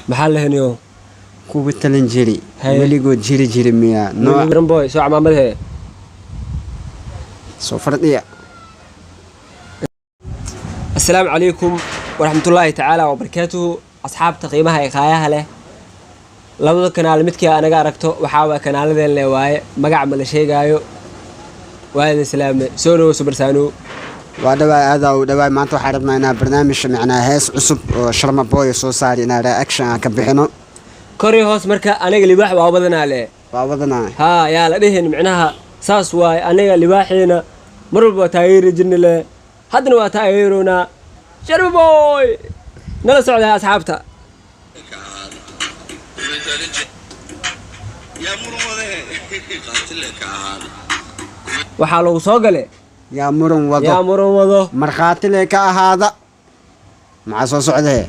Maxaa la heniyo? Kuwa talin jiri. Haye. Weligood jiri jiri miyaa nooc? Boy soo camaamadahe. Soo fardhiya. Asalaamu calaykum waraxmatullaahi tacaala wabarakaatuhu, asxaabta qiimaha ee qaayaha leh. Labada kanaal midkii anaga aragto waxaa waa kanaaladeen le waaye, magac ma la sheegaayo. Waa idin salaame, soo dhawo subarsaano. Waa dhawaay, aadaa u dhawaay. Maanta waxaan rabnaa inaa barnaamij, macnaa hees cusub oo Sharma Boy soo saari, inaa reaction aan ka bixino. Kor iyo hoos marka aniga libaax waa badanaa le. Waa wadanaa. Haa, yaa la dhihin micnaha saas waaye. Aniga libaaxiina mar walba waa taageeri jirni le, haddana waa taageeroonaa. Sharma Boy nala socdaa, asxaabta. Waxaa lagu soo gale. Yaa muran wado? Yaa muran wado? Markhaati lee ka ahaada, maxaa soo socdee?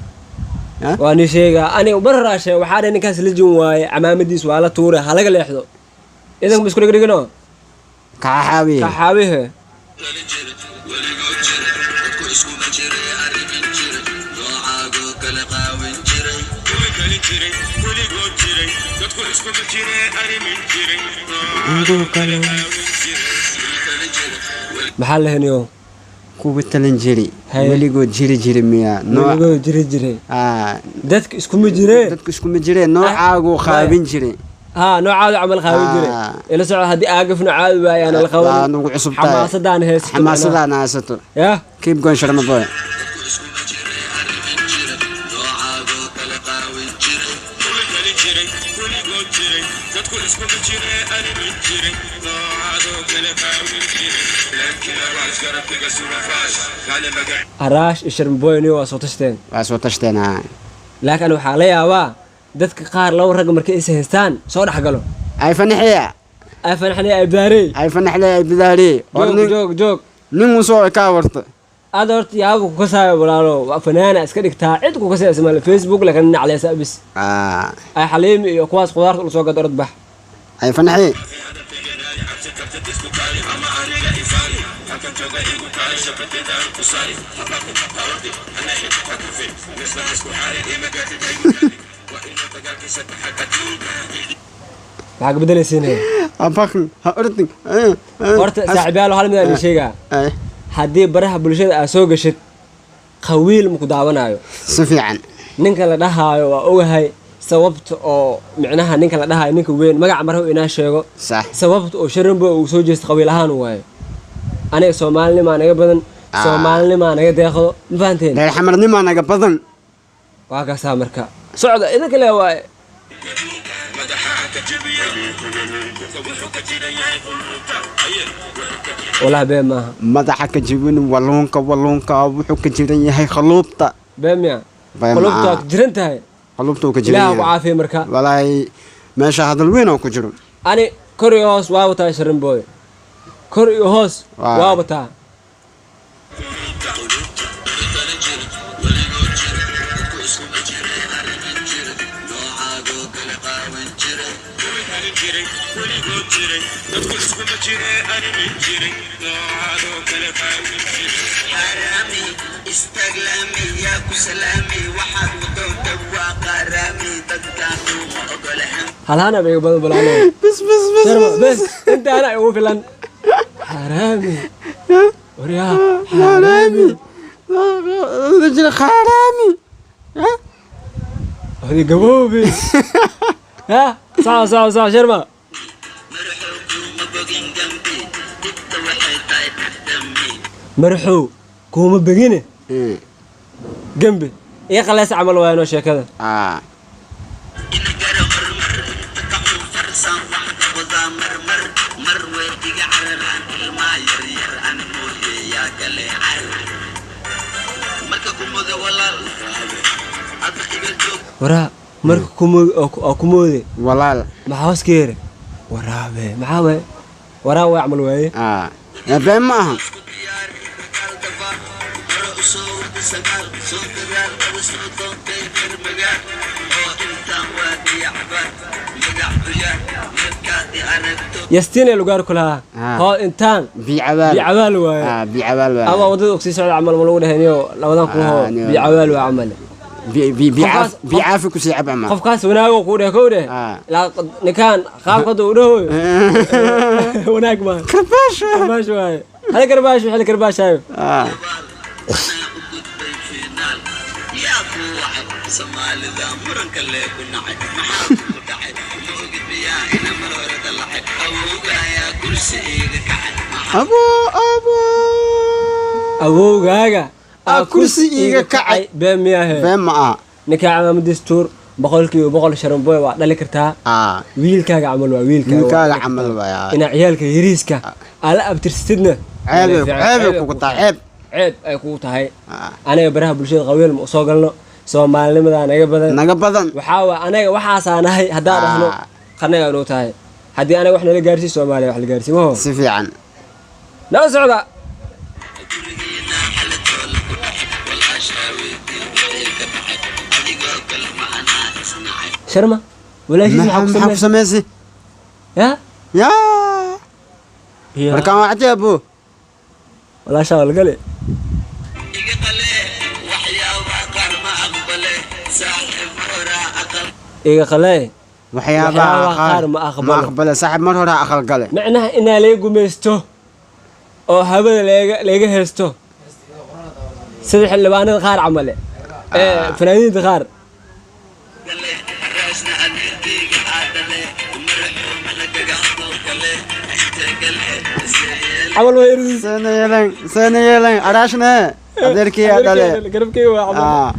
Waa ni sheegaa, aniga mar horaa sheeg waxaa dhahay ninkaas lijin waaye, camaamadiis waa la tuure, halaga leexdo. Idanku ma isku dhigdhigino. Kaa xaawiye. Kaxaabihe. Maxaa la heniyo? Kuwa talin jiri. Haye. Weligood jiri jiri miyaa nooc? Weligood jiri jiray. Aa, dadka iskuma jireen. Dadku iskuma jireen, noocaaguu qaabin jiray. Haa, noocaadu camal qaabin jiray. Ah. Ila soco, haddii aagaf noocaadu waayaan la waa qaban. Nagu cusub tahay. Xamaasadaan haysato. Xamaasadaan haysato. Yah. Keep going, Sharma Boy. Araash iyo Sharmaboyni waa soo tashteen. Waa soo tashteen, haa. Laakiin waxaa la yaabaa dadka qaar laba rag markay is haystaan soo dhex galo. Ay fanaxiya. Ay fanaxnay, ay baarey. Ay fanaxle, ay bidaarey. War. Joog. Nin Joog joog. Nin uu soo kaa warta. Aad horta yaaba ku kasaayo, walaalo, waa fanaana iska dhigtaa, cid ku kasaysa male. Facebook laakiin nacleysa bis. Ah. Ay xaliimi iyo kuwaas khudaarta ula soo gado, orod bax. Ay fanaxi. Maxaa ka bedelaysiin? Ha baqin, ha ordin. Horta saaxiibyaal, hal mid aan idin sheegaa. Ay. Haddii baraha bulshada aad soo gashid, qawiil maku daawanaayo. Si fiican. Ninka la dhahaayo waa ogahay sababta oo micnaha ninka la dhahaayo, ninka weyn magaca marhu inaa sheego. Sax. Sababta oo Sharanbo uu soo jeesto qabiil ahaan waayo. Aniga soomaalinimaa naga badan. Ah. Soomaalinimaa naga deeqdo, ma fahanteen? Reer xamarnimaa naga badan. Waa kaasaa marka socda idinka le waaye. Walahi been maaha. Madaxa ka jibin waluunka, waluunka wuxuu ka jiran yahay khaluubta. Been miya? Been qulubta maaha. Waa ku jiran tahay. Khaluubta uu ka jiran Ilaah ku yahay. caafiya marka. Walaahi meesha hadal weyn oo ku jiro. Ani kor iyo hoos waa wataa Sharanbooy, kor iyo hoos. Waa. Waa wataa. Halhana bay badan balaano. Bas bas bas. Sharma bes, intaana igu filan. Xaraami waryaa. Xaraami jira, xaraami. Hadi gaboobi ha, sax sax sax, Sharma. Marxow kuuma begine. Gembi iyo qaleys camal waayno sheekada. Ah. Waraa marka oo kumoode. Walaal. Maxaa hoos ka yeere waraabe? Maxaa waaye waraa waa camal waaye. Ah, been ma aha. Yastiina lugaar kulahaa. Ah. Hoo intaan. Biicawaal. Biicawaal waaye. Ah, biicawaal waaye. Ama wadada ogsii socda camal ma lagu dheheniyo labadan kun hoo. Ah, niyo. Biicawaal waa camal. Biicaafi biicaafi kusii cab camal. Qofkaas wanaago kuu dheh kow dheh. Ah. Ilaa ninkaan qaabka hadda uu dhahoyo wanaag maa. Karbaash. Karbaash waaye, hal karbaash wixii la karbaashaayo. Ah. U gudbay fiinaal, yaa kuu wacay Soomaalida muranka lee ku nacay, maxaa kugu dhacay? Ma ogid miyaa ina mar hore dalacay? Awowgaayaa kursi iiga kacay, maxaa Abo abo. Awowgaaga Ah, kursi iiga kacay. Been miyaahe? Been ma aha. Ninkaa camaamadiis tuur, 100% Sharmaboy waa dhali kartaa. Wiilkaaga camal waa wiilkaaga. Wiilkaaga camal waay. Inaa ciyaalka yariiska ala abtirsatidna Ceeb ceeb kugu tahay, ceeb. Ceeb ay kugu tahay. Ah. Aniga baraha bulshada qaweel ma usoo galno, soomaalinimadaa naga badan. Naga badan. Waxaa waa anaga waxaasaa nahay haddaan dhahno qanaga noo tahay. Haddii anaga wax nala gaarsiiy, Soomaaliya wax la gaarsiiy maho. Si fiican. Nala socda. Gurigiina xalatool ku dhacay, walaashaa weydii wixii ka dhacay, adigoo kale ma anaa isnacay. Sharma walaashiis maxaa ku maxaa ku sameysay? Samaysay? Ya. Yaa. Ya. Markaan waa cadde abo. Walaashaa waa lagale. Iga qalee, waxyaabaha qaar ma aqbale, saaxiib horaa aqal. Iga qalee. Waxyaabaha waxyaabaha qaar ma aqbalo. Ma aqbale, saaxiib mar hore aqal gale. Macnaha inaa laga gumaysto oo hawada laga heesto sida xildhibaanada qaar camale ee fanaaniinta qaar. Gale raasna adeerkayga aadale maraxuuma lagaga hadalkale inta gale seeyeel. Camal waa iris. Seena yeelan, seena yeelan, araashne adeerkii aa dhale. Garabkeyga waa camal.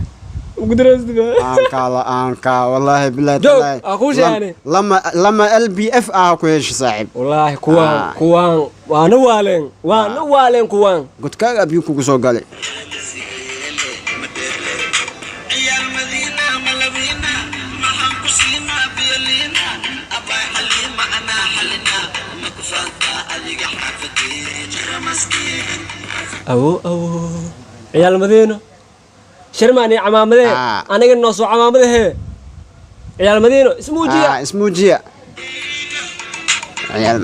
Ugu dareysdiba. Aanka la aanka, wallahi billahi. Joog, tallahi. aa kuu sheegane. Lama lama LBF ah ku yeesho saaxiib. Wallaahi kuwaan kuwaan waana waaleen, waana waaleen kuwaan. Godkaaga abiyuu kugu soo galay. Ciyaal Madiina malabiina, maxaan ku siinaa biyoliina? Abaay Xaliima anaa xalina, ma ku faantaa adiga xaafadii jira maskiin? Awo awo, ciyaal Madiino, Sharmaani camaamadee. Aniga noo soo camaamadahee, ciyaal Madiino ismuujiya. Ah, ismuujiya ciyaal.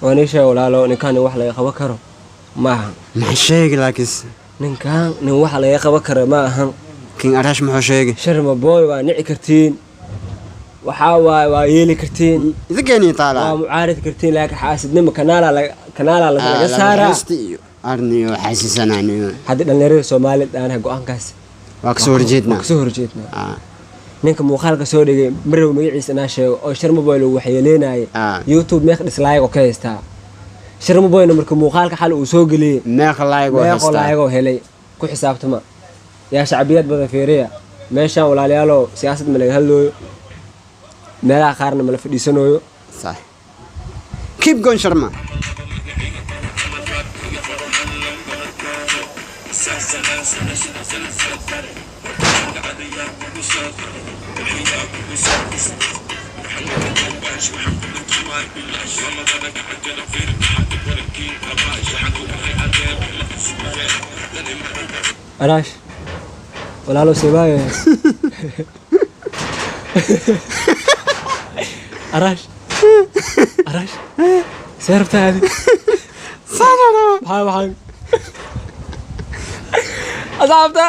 Waan ii sheeg walaalo, ninkaan nin wax laga qaban karo ma ahan. Maxaa sheegi laakiin? Ninkaan nin wax laga qaban karo ma ahan. King Arash muxuu sheegay? Sharma Boy waa nici kartiin, waxaa waaye waa yeeli kartiin. Idinkeeni waa taala. Mucaaridi kartiin, laakiin xaasidnimo kanaalaa laga saaraa. Heesti iyo arniyo xaasisananiyo. Haddii dhalinyarada Soomaalida dhaanaha go-aankaas waa kasoo horjeednaa. Waa kasoo horjeednaa. Ninka muuqaalka soo dhigay marow magaciisa inaa sheego oo Sharma Boy lagu waxyeeleenayay. YouTube meeq dislike oo ka haystaa Sharma Boyna marka muuqaalka xal uu soo geliyey? Meeqa like oo meeqoo haystaa? Laayagoo helay ku xisaabtama yaa shacbiyad badan. Fiiriya meeshaan walaalayaalow, siyaasad ma laga hadlooyo, meelaha qaarna mala fadhiisanooyo. Sax, keep going Sharma. Araash walaalow seebaayo, Araash, Araash, see rabtaa adi? Maxaa waxaan asxaabta?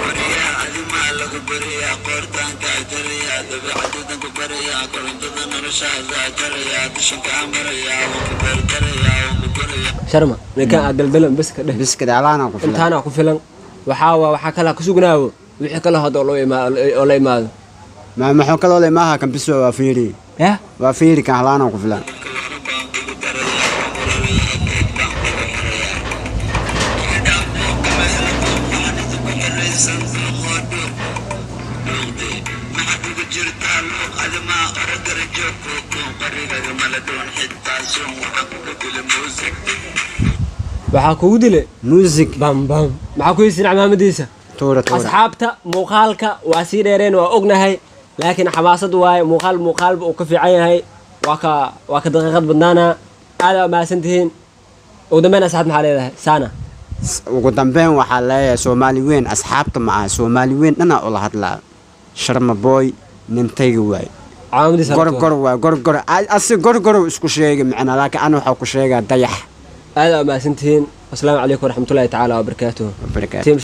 Waryaa adimaa lagu bariyaa, qoortaankaa jarayaa, dabeecadeedan ku barayaa, korontada noloshaadaa jarayaa, dushankaa marayaa, waan ku beertarayaa, waan ku korayaa. Sharma ninkaan aad daldalan bes ka dheh. Biskada alaana ku filan. Intaana ku filan. Waxaa waa waxaa kala ku sugnaawo wixii kale hadda oo loo imaa oo la imaado. Ma maxuu kaloo le maaha kan biso waa fiiri. Yah. Waa fiiri kan halaana ku filan. Baan kugu darayaa, waan urarayaa, geed baan kugu xirayaa. Waxaan idinku xiraysan luuqoo dhuuq dhuuqdee, maxaad ugu jirtaa luuq adimaa orodara joog kuukuun qarigaga mala dhuun xitaa suun, waxaan kugu dila muusig. Waxaa kugu dilay music. Bam bam, maxaa ku haysin camaamadiisa? Tuura tuura. Asxaabta, muuqaalka waa sii dheereen, waa ognahay. Laakiin xamaasad waaye, muuqaal muuqaalba uu ka fiican yahay, waa ka daqiiqad badnaana. Aad aa mahadsan tihiin. Ugu dambeyn, asxaab, maxaa leedahay saana? Ugu dambeyn waxaa leeyahay, Soomaali weyn, asxaabta ma aha, Soomaali weyn dhanaa ula hadlaa, Sharma Boy nintayga waay. Calaamadiisa. Gorgor waay, gorgor asi gorgorow isku sheegay macnaa, laakiin ana waxaa ku sheegaa dayax. Aad aa mahadsan tihiin. Asalaamu calaykum waraxmatullaahi tacaala wabarakaatuhu. Wabarakaatu. Team.